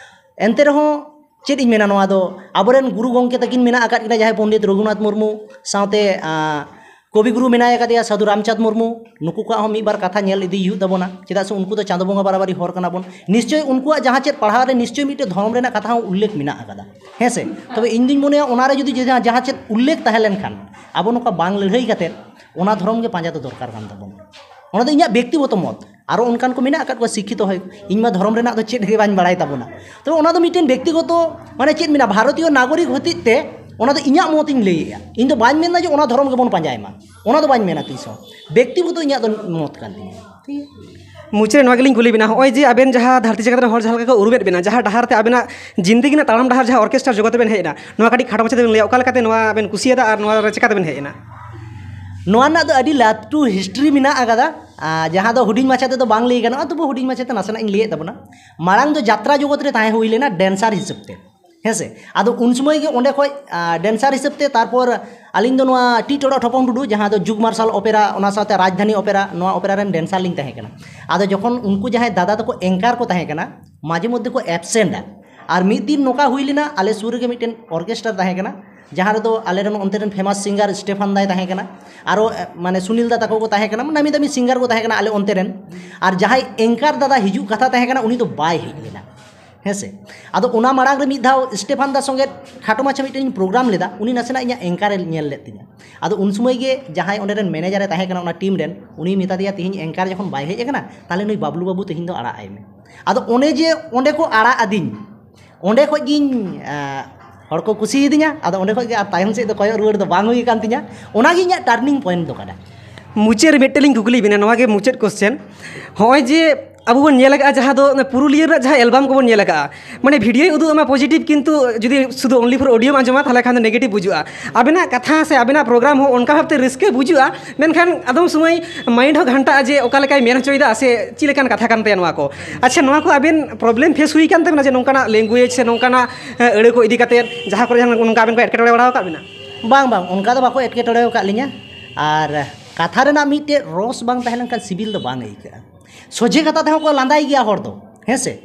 ᱮᱱᱛᱮ ᱨᱮᱦᱚᱸ ᱪᱮᱫ ᱤᱧ ᱢᱮᱱᱟ, ᱱᱚᱣᱟ ᱫᱚ ᱟᱵᱚᱨᱮᱱ ᱜᱩᱨᱩ ᱜᱚᱢᱠᱮ ᱛᱟᱹᱠᱤᱱ ᱢᱮᱱᱟᱜ ᱟᱠᱟᱫ ᱠᱤᱱᱟ, ᱡᱟᱦᱟᱸᱭ ᱯᱚᱱᱰᱤᱛ ᱨᱚᱜᱷᱩᱱᱟᱛᱷ ᱢᱩᱨᱢᱩ ᱥᱟᱶᱛᱮ, ᱟᱸ, ᱠᱚᱵᱤ ᱜᱩᱨᱩ ᱢᱮᱱᱟᱭ ᱟᱠᱟᱫᱮᱭᱟ ᱥᱟᱹᱫᱷᱩ ᱨᱟᱢᱪᱟᱸᱫᱽ ᱢᱩᱨᱢᱩ, ᱱᱩᱠᱩ ᱠᱚᱣᱟᱜ ᱦᱚᱸ ᱢᱤᱫ ᱵᱟᱨ ᱠᱟᱛᱷᱟ ᱧᱮᱞ ᱤᱫᱤ ᱦᱩᱭᱩᱜ ᱛᱟᱵᱚᱱᱟ, ᱪᱮᱫᱟᱜ ᱥᱮ ᱩᱱᱠᱩ ᱫᱚ ᱪᱟᱸᱫᱳ ᱵᱚᱸᱜᱟ ᱵᱟᱨᱟᱵᱟᱨᱤ ᱦᱚᱲ ᱠᱟᱱᱟ ᱵᱚᱱ᱾ ᱱᱤᱥᱪᱳᱭ ᱩᱱᱠᱩᱣᱟᱜ ᱡᱟᱦᱟᱸ ᱪᱮᱫ ᱯᱟᱲᱦᱟᱣ ᱨᱮ ᱱᱤᱥᱪᱳᱭ ᱢᱤᱫᱴᱮᱱ ᱫᱷᱚᱨᱚᱢ ᱨᱮᱱᱟᱜ ᱠᱟᱛᱷᱟ ᱦᱚᱸ ᱩᱞᱞᱮᱠᱷ ᱢᱮᱱᱟᱜ ᱟᱠᱟᱫᱟ, ᱦᱮᱸ ᱥᱮ᱾ ᱛᱚᱵᱮ ᱤᱧ ᱫᱩᱧ ᱢᱚᱱᱮᱭᱟ ᱚᱱᱟ ᱨᱮ ᱡᱩᱫᱤ ᱡᱟᱦᱟᱸ, ᱡᱟᱦᱟᱸ ᱪᱮᱫ ᱩᱞᱞᱮᱠᱷ ᱛᱟᱦᱮᱸ ᱞᱮᱱᱠᱷᱟᱱ ᱟᱵᱚ ᱱᱚᱝᱠᱟ ᱵᱟᱝ ᱞᱟᱹᱲᱦᱟᱹᱭ ᱠᱟᱛᱮᱫ ᱚᱱᱟ ᱫᱷᱚᱨᱚᱢ ᱜᱮ ᱯᱟᱸᱡᱟ ᱫᱚ ᱫᱚᱨᱠᱟᱨ ᱠᱟᱱ ᱛᱟᱵᱚᱱᱟ᱾ ᱚᱱᱟ ᱫᱚ ᱤᱧᱟᱹᱜ ᱵᱮᱠᱛᱤᱜᱚᱛᱚ ᱢᱚᱛ᱾ ᱟᱨᱚ ᱚᱱᱠᱟᱱ ᱠᱚ ᱢᱮᱱᱟᱜ ᱟᱠᱟᱫ ᱠᱚᱣᱟ ᱥᱤᱠᱠᱷᱤᱛᱚ ᱦᱚᱭ, ᱤᱧ ᱢᱟ ᱫᱷᱚᱨᱚᱢ ᱨᱮᱱᱟᱜ ᱫᱚ ᱪᱮᱫ ᱜᱮ ᱵᱟᱹᱧ ᱵᱟᱲᱟᱭ ᱛᱟᱵᱚᱱᱟ᱾ ᱛᱚᱵᱮ ᱚᱱᱟ ᱫᱚ ᱢᱤᱫᱴᱮᱱ ᱵᱮᱠᱛᱤᱜᱚᱛᱚ, ᱢᱟᱱᱮ ᱪᱮᱫ ᱢᱮᱱᱟ, ᱵᱷᱟᱨᱚᱛᱤᱭᱚ ᱱᱟᱜᱚᱨᱤᱠ ᱦᱚᱛᱮᱡ ᱛᱮ ᱚᱱᱟ ᱫᱚ ᱤᱧᱟᱹᱜ ᱢᱚᱛ ᱤᱧ ᱞᱟᱹᱭᱮᱜᱼᱟ᱾ ᱤᱧ ᱫᱚ ᱵᱟᱹᱧ ᱢᱮᱱᱫᱟ ᱡᱮ ᱚᱱᱟ ᱫᱷᱚᱨᱚᱢ ᱜᱮᱵᱚᱱ ᱯᱟᱸᱡᱟᱭ ᱢᱟ, ᱚᱱᱟ ᱫᱚ ᱵᱟᱹᱧ ᱢᱮᱱᱟ ᱛᱤᱥ ᱦᱚᱸ᱾ ᱵᱮᱠᱛᱤᱜᱚᱛᱚ ᱤᱧᱟᱹᱜ ᱫᱚ ᱢᱚᱛ ᱠᱟᱱ ᱛᱤᱧᱟᱹ, ᱴᱷᱤᱠ ᱜᱮᱭᱟ? ᱢᱩᱪᱟᱹᱫ ᱨᱮ ᱱᱚᱣᱟ ᱜᱮᱞᱤᱧ ᱠᱩᱞᱤ ᱵᱮᱱᱟ, ᱱᱚᱜᱼᱚᱭ ᱡᱮ ᱟᱵᱮᱱ ᱡᱟᱦᱟᱸ ᱫᱷᱟᱹᱨᱛᱤ ᱡᱟᱠᱟᱛ ᱨᱮᱱ ᱦᱚᱲ ᱡᱟᱦᱟᱸ ᱞᱮᱠᱟ ᱠᱚ ᱩᱨᱩᱢᱮᱫ ᱵᱮᱱᱟ, ᱡᱟᱦᱟᱸ ᱰᱟᱦᱟᱨ ᱛᱮ ᱟᱵᱮᱱᱟᱜ ᱡᱤᱱᱫᱮᱜᱤ ᱨᱮᱱᱟᱜ ᱛᱟᱲᱟᱢ ᱰᱟᱦᱟᱨ ᱡᱟᱦᱟᱸ ᱚᱨᱠᱮᱥᱴᱟᱨ ᱡᱚᱜᱚᱛ ᱨᱮᱵᱮᱱ ᱦᱮᱡ ᱮᱱᱟ, ᱱᱚᱣᱟ ᱠᱟᱹᱴᱤᱡ ᱠᱷᱟᱴᱚ ᱢᱟᱪᱷᱟ ᱛᱮᱵᱮᱱ ᱞᱟᱹᱭᱟ, ᱚᱠᱟ ᱞᱮᱠᱟᱛᱮ ᱱᱚᱣᱟ ᱵᱮᱱ ᱠᱩᱥᱤᱭᱟᱫᱟ ᱟᱨ ᱱᱚᱣᱟ ᱨᱮ ᱪᱮᱠᱟ ᱛᱮᱵᱮᱱ ᱦᱮᱡ ᱮᱱᱟ? ᱱᱚᱣᱟ ᱨᱮᱱᱟᱜ ᱫᱚ ᱟᱹᱰᱤ ᱞᱟᱹᱴᱩ ᱦᱤᱥᱴᱨᱤ ᱢᱮᱱᱟᱜ ᱟᱠᱟᱫᱟ, ᱟᱨ ᱡᱟᱦᱟᱸ ᱫᱚ ᱦᱩᱰᱤᱧ ᱢᱟᱪᱷᱟ ᱛᱮᱫᱚ ᱵᱟᱝ ᱞᱟᱹᱭ ᱜᱟᱱᱚᱜᱼᱟ, ᱛᱚᱵᱩ ᱦᱩᱰᱤᱧ ᱢᱟᱪᱷᱟ ᱛᱮ ᱱᱟᱥᱮᱱᱟᱜ ᱤᱧ ᱞᱟᱹᱭᱮᱫ ᱛᱟᱵᱚᱱᱟ᱾ ᱢᱟᱲᱟᱝ ᱫᱚ ᱡᱟᱛᱨᱟ ᱡᱚᱜᱚᱛ ᱨᱮ ᱛᱟᱦᱮᱸ ᱦᱩᱭ ᱞᱮᱱᱟ ᱰᱮᱱᱥᱟᱨ ᱦᱤᱥᱟᱹᱵ ᱛᱮ, ᱦᱮᱸ ᱥᱮ᱾ ᱟᱫᱚ ᱩᱱ ᱥᱚᱢᱚᱭ ᱜᱮ ᱚᱸᱰᱮ ᱠᱷᱚᱡ, ᱟᱸ, ᱰᱮᱱᱥᱟᱨ ᱦᱤᱥᱟᱹᱵ ᱛᱮ, ᱛᱟᱨᱯᱚᱨ ᱟᱹᱞᱤᱧ ᱫᱚ ᱱᱚᱣᱟ ᱴᱤ ᱴᱚᱲᱚᱜ ᱴᱷᱚᱯᱚᱝ ᱴᱩᱰᱩ, ᱡᱟᱦᱟᱸ ᱫᱚ ᱡᱩᱜᱽ ᱢᱟᱨᱥᱟᱞ ᱚᱯᱮᱨᱟ, ᱚᱱᱟ ᱥᱟᱶᱛᱮ ᱨᱟᱡᱽᱫᱷᱟᱱᱤ ᱚᱯᱮᱨᱟ, ᱱᱚᱣᱟ ᱚᱯᱮᱨᱟ ᱨᱮᱱ ᱰᱮᱱᱥᱟᱨ ᱞᱤᱧ ᱛᱟᱦᱮᱸ ᱠᱟᱱᱟ᱾ ᱟᱫᱚ ᱡᱚᱠᱷᱚᱱ ᱩᱱᱠᱩ ᱡᱟᱦᱟᱸᱭ ᱫᱟᱫᱟ ᱛᱟᱠᱚ ᱮᱝᱠᱟᱨ ᱠᱚ ᱛᱟᱦᱮᱸ ᱠᱟᱱᱟ, ᱢᱟᱡᱷᱮ ᱢᱚᱫᱽᱫᱷᱮ ᱠᱚ ᱮᱵᱥᱮᱱᱴᱟ᱾ ᱟᱨ ᱢᱤᱫ ᱫᱤᱱ ᱱᱚᱝᱠᱟ ᱦᱩᱭ ᱞᱮᱱᱟ, ᱟᱞᱮ ᱥᱩᱨ ᱨᱮᱜᱮ ᱢᱤᱫᱴᱮᱱ ᱚᱨᱠᱮᱥᱴᱟᱨ ᱛᱟᱦᱮᱸ ᱠᱟᱱᱟ, ᱡᱟᱦᱟᱸ ᱨᱮᱫᱚ ᱟᱞᱮ ᱨᱮᱱ ᱚᱱᱛᱮ ᱨᱮᱱ ᱯᱷᱮᱢᱟᱥ ᱥᱤᱝᱜᱟᱨ ᱥᱴᱮᱯᱷᱟᱱ ᱫᱟᱭ ᱛᱟᱦᱮᱸ ᱠᱟᱱᱟ, ᱟᱨᱚ, ᱮ, ᱢᱟᱱᱮ ᱥᱩᱱᱤᱞ ᱫᱟ ᱛᱟᱠᱚ ᱠᱚ ᱛᱟᱦᱮᱸ ᱠᱟᱱᱟ, ᱱᱟᱢᱤ ᱫᱟᱢᱤ ᱥᱤᱝᱜᱟᱨ ᱠᱚ ᱛᱟᱦᱮᱸ ᱠᱟᱱᱟ ᱟᱞᱮ ᱚᱱᱛᱮ ᱨᱮᱱ᱾ ᱟᱨ ᱡᱟᱦᱟᱸᱭ ᱮᱝᱠᱟᱨ ᱫᱟᱫᱟ ᱦᱤᱡᱩᱜ ᱠᱟᱛᱷᱟ ᱛᱟᱦᱮᱸ ᱠᱟᱱᱟ, ᱩᱱᱤ ᱫᱚ ᱵᱟᱭ ᱦᱮᱡ ᱞᱮᱱᱟ᱾ ᱦᱮᱸ ᱥᱮ? ᱟᱫᱚ ᱚᱱᱟ ᱢᱟᱲᱟᱝ ᱨᱮ ᱢᱤᱫ ᱫᱷᱟᱣ ᱥᱴᱮᱯᱷᱟᱱ ᱫᱟ ᱥᱚᱸᱜᱮ ᱠᱷᱟᱴᱚ ᱢᱟᱪᱷᱟ ᱢᱤᱫᱴᱮᱱ ᱯᱨᱳᱜᱨᱟᱢ ᱞᱮᱫᱟ, ᱩᱱᱤ ᱱᱟᱥᱮᱱᱟᱜ ᱤᱧᱟᱹᱜ ᱮᱝᱠᱟᱨ ᱮ ᱧᱮᱞ ᱞᱮᱫ ᱛᱤᱧᱟ᱾ ᱟᱫᱚ ᱩᱱ ᱥᱚᱢᱚᱭ ᱜᱮ ᱡᱟᱦᱟᱸᱭ ᱚᱸᱰᱮ ᱨᱮᱱ ᱢᱮᱱᱮᱡᱟᱨ ᱮ ᱛᱟᱦᱮᱸ ᱠᱟᱱᱟ ᱚᱱᱟ ᱴᱤᱢ ᱨᱮᱱ, ᱩᱱᱤ ᱢᱮᱛᱟ ᱫᱮᱭᱟ, "ᱛᱮᱦᱮᱧ ᱮᱝᱠᱟᱨ ᱡᱚᱠᱷᱚᱱ ᱵᱟᱭ ᱦᱮᱡ ᱟᱠᱟᱱᱟ, ᱛᱟᱦᱚᱞᱮ ᱱᱩᱭ ᱵᱟᱵᱞᱩ ᱵᱟᱹᱵᱩ ᱛᱮᱦᱮᱧ ᱫᱚ ᱟᱲᱟᱜ ᱟᱭ ᱢᱮ᱾" ᱟᱫᱚ ᱚᱱᱮ ᱡᱮ ᱚᱸᱰᱮ ᱠᱚ ᱟᱲᱟᱜ ᱟᱹᱫᱤᱧ, ᱚᱸᱰᱮ ᱠᱷᱚᱡ ᱜᱤᱧ, ᱟᱸ, ᱦᱚᱲ ᱠᱚ ᱠᱩᱥᱤᱭᱟᱫᱤᱧᱟ᱾ ᱟᱫᱚ ᱚᱸᱰᱮ ᱠᱷᱚᱡ ᱜᱮ ᱟᱨ ᱛᱟᱭᱚᱢ ᱥᱮᱫ ᱫᱚ ᱠᱚᱭᱚᱜ ᱨᱩᱣᱟᱹᱲ ᱫᱚ ᱵᱟᱝ ᱦᱩᱭ ᱟᱠᱟᱱ ᱛᱤᱧᱟ᱾ ᱚᱱᱟᱜᱮ ᱤᱧᱟᱹᱜ ᱴᱟᱨᱱᱤᱝ ᱯᱚᱭᱮᱱᱴ ᱫᱚ ᱠᱟᱱᱟ᱾ ᱢᱩᱪᱟᱹᱫ ᱨᱮ ᱢᱤᱫᱴᱮᱱ ᱞᱤᱧ ᱠᱩᱠᱞᱤ ᱵᱮᱱᱟ, ᱱᱚᱣᱟ ᱜᱮ ᱢᱩᱪᱟᱹᱫ ᱠᱚᱥᱪᱮᱱ᱾ ᱦᱚᱸᱜᱼᱚᱭ ᱡᱮ ᱟᱵᱚ ᱵᱚᱱ ᱧᱮᱞ ᱟᱠᱟᱫᱼᱟ, ᱡᱟᱦᱟᱸ ᱫᱚ ᱚᱱᱟ ᱯᱩᱨᱩᱞᱤᱭᱟᱹ ᱨᱮᱱᱟᱜ ᱡᱟᱦᱟᱸ ᱮᱞᱵᱟᱢ ᱠᱚᱵᱚᱱ ᱧᱮᱞ ᱟᱠᱟᱫᱼᱟ, ᱢᱟᱱᱮ ᱵᱷᱤᱰᱤᱭᱳᱭ ᱩᱫᱩᱜ ᱟᱢᱟ ᱯᱚᱡᱤᱴᱤᱵᱷ, ᱠᱤᱱᱛᱩ ᱡᱩᱫᱤ ᱥᱩᱫᱷᱩ only for audio ᱟᱸᱡᱚᱢᱟ, ᱛᱟᱦᱚᱞᱮ ᱠᱷᱟᱱ ᱫᱚ ᱱᱮᱜᱮᱴᱤᱵᱷ ᱵᱩᱡᱩᱜᱼᱟ᱾ ᱟᱵᱮᱱᱟᱜ ᱠᱟᱛᱷᱟ ᱥᱮ ᱟᱵᱮᱱᱟᱜ ᱯᱨᱳᱜᱨᱟᱢ ᱦᱚᱸ ᱚᱱᱠᱟ ᱵᱷᱟᱵᱛᱮ ᱨᱟᱹᱥᱠᱟᱹ ᱵᱩᱡᱩᱜᱼᱟ, ᱢᱮᱱᱠᱷᱟᱱ ᱟᱫᱚᱢ ᱥᱚᱢᱚᱭ ᱢᱟᱭᱤᱱᱰ ᱦᱚᱸ ᱜᱷᱟᱱᱴᱟᱜᱼᱟ ᱡᱮ ᱚᱠᱟ ᱞᱮᱠᱟᱭ ᱢᱮᱱ ᱦᱚᱪᱚᱭᱮᱫᱟ ᱥᱮ ᱪᱮᱫ ᱞᱮᱠᱟᱱ ᱠᱟᱛᱷᱟ ᱠᱟᱱ ᱛᱟᱭᱟ ᱱᱚᱣᱟ ᱠᱚ᱾ ᱟᱪᱪᱷᱟ, ᱱᱚᱣᱟ ᱠᱚ ᱟᱵᱮᱱ ᱯᱨᱚᱵᱞᱮᱢ ᱯᱷᱮᱥ ᱦᱩᱭ ᱠᱟᱱ ᱛᱟᱵᱮᱱᱟ ᱡᱮ ᱱᱚᱝᱠᱟᱱᱟᱜ ᱞᱮᱝᱜᱩᱭᱮᱡᱽ ᱥᱮ ᱱᱚᱝᱠᱟᱱᱟᱜ, ᱮ, ᱟᱹᱲᱟᱹ ᱠᱚ ᱤᱫᱤ ᱠᱟᱛᱮ ᱡᱟᱦᱟᱸ ᱠᱚᱨᱮ ᱡᱟᱦᱟᱸ ᱱᱚᱝᱠᱟ ᱟᱵᱮᱱ ᱠᱚ ᱮᱴᱠᱮᱴᱚᱬᱮ ᱵᱟᱲᱟ ᱟᱠᱟᱫ ᱵᱮᱱᱟ? ᱵᱟᱝ, ᱵᱟᱝ, ᱚᱱᱠᱟ ᱫᱚ ᱵᱟᱠᱚ ᱮᱴᱠᱮᱴᱚᱬᱮ ᱟᱠᱟᱫ ᱞᱤᱧᱟ᱾ ᱟᱨ ᱠᱟᱛᱷᱟ ᱨᱮᱱᱟᱜ ᱢᱤᱫᱴᱮᱡ ᱨᱚᱥ ᱵᱟᱝ ᱛᱟᱦᱮᱸ ᱞᱮᱱᱠᱷᱟᱱ ᱥᱤᱵᱤᱞ ᱫᱚ ᱵᱟᱝ ᱟᱹᱭᱠᱟᱹᱜᱼᱟ᱾ ᱥᱚᱡᱷᱮ ᱠᱟᱛᱷᱟ ᱛᱮᱦᱚᱸ ᱠᱚ ᱞᱟᱸᱫᱟᱭ ᱜᱮᱭᱟ ᱦᱚᱲ ᱫᱚ, ᱦᱮᱸ ᱥᱮ?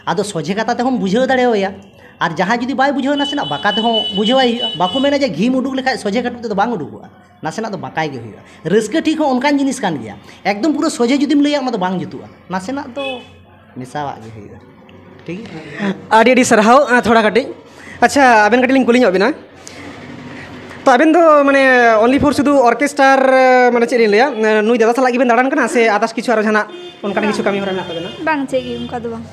ᱟᱫᱚ ᱥᱚᱡᱷᱮ ᱠᱟᱛᱷᱟ ᱛᱮᱦᱚᱸᱢ ᱵᱩᱡᱷᱟᱹᱣ ᱫᱟᱲᱮᱣᱟᱭᱟ᱾ ᱟᱨ ᱡᱟᱦᱟᱸᱭ ᱡᱩᱫᱤ ᱵᱟᱭ ᱵᱩᱡᱷᱟᱹᱣᱟ, ᱱᱟᱥᱮᱱᱟᱜ ᱵᱟᱸᱠᱟ ᱛᱮᱦᱚᱸ ᱵᱩᱡᱷᱟᱹᱣᱟᱭ ᱦᱩᱭᱩᱜᱼᱟ᱾ ᱵᱟᱠᱚ ᱢᱮᱱᱟ ᱡᱮ ᱜᱷᱤᱢ ᱩᱰᱩᱠ ᱞᱮᱠᱷᱟᱡ ᱥᱚᱡᱷᱮ ᱠᱟᱹᱴᱩᱵ ᱛᱮᱫᱚ ᱵᱟᱝ ᱩᱰᱩᱠᱚᱜᱼᱟ, ᱱᱟᱥᱮᱱᱟᱜ ᱫᱚ ᱵᱟᱸᱠᱟᱭ ᱜᱮ ᱦᱩᱭᱩᱜᱼᱟ᱾ ᱨᱟᱹᱥᱠᱟᱹ ᱴᱷᱤᱠ ᱦᱚᱸ ᱚᱱᱠᱟᱱ ᱡᱤᱱᱤᱥ ᱠᱟᱱ ᱜᱮᱭᱟ, ᱮᱠᱫᱚᱢ ᱯᱩᱨᱟᱹ ᱥᱚᱡᱷᱮ ᱡᱩᱫᱤᱢ ᱞᱟᱹᱭᱟ, ᱚᱱᱟ ᱫᱚ ᱵᱟᱝ ᱡᱩᱛᱩᱜᱼᱟ, ᱱᱟᱥᱮᱱᱟᱜ ᱫᱚ ᱢᱮᱥᱟᱣᱟᱜ ᱜᱮ ᱦᱩᱭᱩᱜᱼᱟ᱾ ᱴᱷᱤᱠ ᱜᱮᱭᱟ? ᱟᱹᱰᱤ ᱟᱹᱰᱤ ᱥᱟᱨᱦᱟᱣ᱾ ᱟᱸ, ᱛᱷᱚᱲᱟ ᱠᱟᱹᱴᱤᱡ, ᱟᱪᱪᱷᱟ, ᱟᱵᱮᱱ ᱠᱟᱹᱴᱤᱡ ᱞᱤᱧ ᱠᱩᱞᱤ ᱧᱚᱜ ᱵᱮᱱᱟ᱾ ᱛᱚ ᱟᱵᱮᱱ ᱫᱚ ᱢᱟᱱᱮ only for ᱥᱩᱫᱷᱩ ᱚᱨᱠᱮᱥᱴᱟᱨ, ᱢᱟᱱᱮ ᱪᱮᱫ ᱞᱤᱧ ᱞᱟᱹᱭᱟ, ᱱᱩᱭ ᱫᱟᱫᱟ ᱥᱟᱞᱟᱜ ᱜᱮᱵᱮᱱ ᱫᱟᱬᱟᱱ ᱠᱟᱱᱟ ᱥᱮ others ᱠᱤᱪᱷᱩ ᱟᱨᱚ ᱡᱟᱦᱟᱱᱟᱜ ᱚᱱᱠᱟᱱ ᱠᱤᱪᱷᱩ ᱠᱟᱹᱢᱤ ᱦᱚᱨᱟ ᱢᱮᱱᱟᱜ ᱛᱟᱵᱮᱱᱟ? ᱵᱟᱝ, ᱪᱮᱫ ᱜᱮ ᱚᱱᱠᱟ ᱫᱚ ᱵᱟᱝ᱾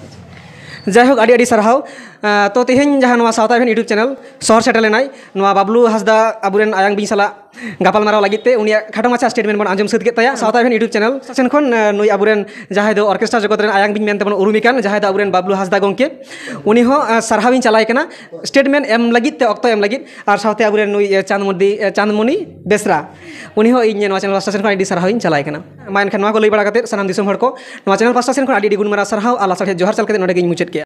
ᱡᱟᱭᱦᱳᱠ, ᱟᱹᱰᱤ ᱟᱹᱰᱤ ᱥᱟᱨᱦᱟᱣ᱾ ᱟᱸ, ᱛᱚ ᱛᱮᱦᱮᱧ ᱡᱟᱦᱟᱸ ᱱᱚᱣᱟ ᱥᱟᱶᱛᱟ ᱮᱵᱷᱮᱱ YouTube ᱪᱮᱱᱮᱞ ᱥᱚᱦᱚᱨ ᱥᱮᱴᱮᱨ ᱞᱮᱱᱟᱭ, ᱱᱚᱣᱟ ᱵᱟᱵᱞᱩ ᱦᱟᱸᱥᱫᱟ ᱟᱵᱚᱨᱮᱱ ᱟᱭᱟᱝ ᱵᱤᱧ ᱥᱟᱞᱟᱜ ᱜᱟᱯᱟᱞᱢᱟᱨᱟᱣ ᱞᱟᱹᱜᱤᱫ ᱛᱮ ᱩᱱᱤᱭᱟᱜ ᱠᱷᱟᱴᱚ ᱢᱟᱪᱷᱟ ᱥᱴᱮᱴᱢᱮᱱᱴ ᱵᱚᱱ ᱟᱸᱡᱚᱢ ᱥᱟᱹᱛ ᱠᱮᱫ ᱛᱟᱭᱟ᱾ ᱥᱟᱶᱛᱟ ᱮᱵᱷᱮᱱ YouTube ᱪᱮᱱᱮᱞ ᱥᱮᱱ ᱠᱷᱚᱱ, ᱟᱸ, ᱱᱩᱭ ᱟᱵᱚᱨᱮᱱ ᱡᱟᱦᱟᱸᱭ ᱫᱚ ᱚᱨᱠᱮᱥᱴᱨᱟ ᱡᱚᱜᱚᱛ ᱨᱮᱱ ᱟᱭᱟᱝ ᱵᱤᱧ ᱢᱮᱱᱛᱮ ᱵᱚᱱ ᱩᱨᱩᱢᱮ ᱠᱟᱱ, ᱡᱟᱦᱟᱸᱭ ᱫᱚ ᱟᱵᱚᱨᱮᱱ ᱵᱟᱵᱞᱩ ᱦᱟᱸᱥᱫᱟ ᱜᱚᱢᱠᱮ, ᱩᱱᱤ ᱦᱚᱸ, ᱟᱸ, ᱥᱟᱨᱦᱟᱣ ᱤᱧ ᱪᱟᱞᱟᱭ ᱠᱟᱱᱟ ᱥᱴᱮᱴᱢᱮᱱᱴ ᱮᱢ ᱞᱟᱹᱜᱤᱫ ᱛᱮ, ᱚᱠᱛᱚ ᱮᱢ ᱞᱟᱹᱜᱤᱫ, ᱟᱨ ᱥᱟᱶᱛᱮ ᱟᱵᱚᱨᱮᱱ ᱱᱩᱭ, ᱟᱸ, ᱪᱟᱸᱫᱽᱢᱚᱫᱤ, ᱟᱸ, ᱪᱟᱸᱫᱽᱢᱚᱱᱤ ᱵᱮᱥᱨᱟ, ᱩᱱᱤ ᱦᱚᱸ ᱤᱧ ᱱᱚᱣᱟ ᱪᱮᱱᱮᱞ ᱯᱟᱥᱴᱟ ᱥᱮᱱ ᱠᱷᱚᱱ ᱟᱹᱰᱤ ᱥᱟᱨᱦᱟᱣ ᱤᱧ ᱪᱟᱞᱟᱭ ᱠᱟᱱᱟ᱾ ᱢᱟ ᱮᱱᱠᱷᱟᱱ ᱱᱚᱣᱟ ᱠᱚ ᱞᱟᱹᱭ ᱵᱟᱲᱟ ᱠᱟᱛᱮ ᱥᱟᱱᱟᱢ ᱫᱤᱥᱚᱢ ᱦᱚᱲ ᱠᱚ ᱱᱚᱣᱟ ᱪᱮᱱᱮᱞ ᱯᱟᱥᱴᱟ ᱥᱮᱱ ᱠᱷᱚᱱ ᱟᱹᱰᱤ ᱟᱹᱰᱤ ᱜᱩᱱ ᱢᱟᱨᱟᱝ ᱥᱟᱨᱦᱟᱣ ᱟᱨ ᱞᱟᱥᱟᱲᱦᱮᱫ ᱡᱚᱦᱟᱨ ᱪᱟᱞ ᱠᱟᱛᱮ ᱱᱚᱰᱮ ᱜᱤᱧ ᱢᱩᱪᱟᱹᱫ ᱠᱮᱫᱼᱟ᱾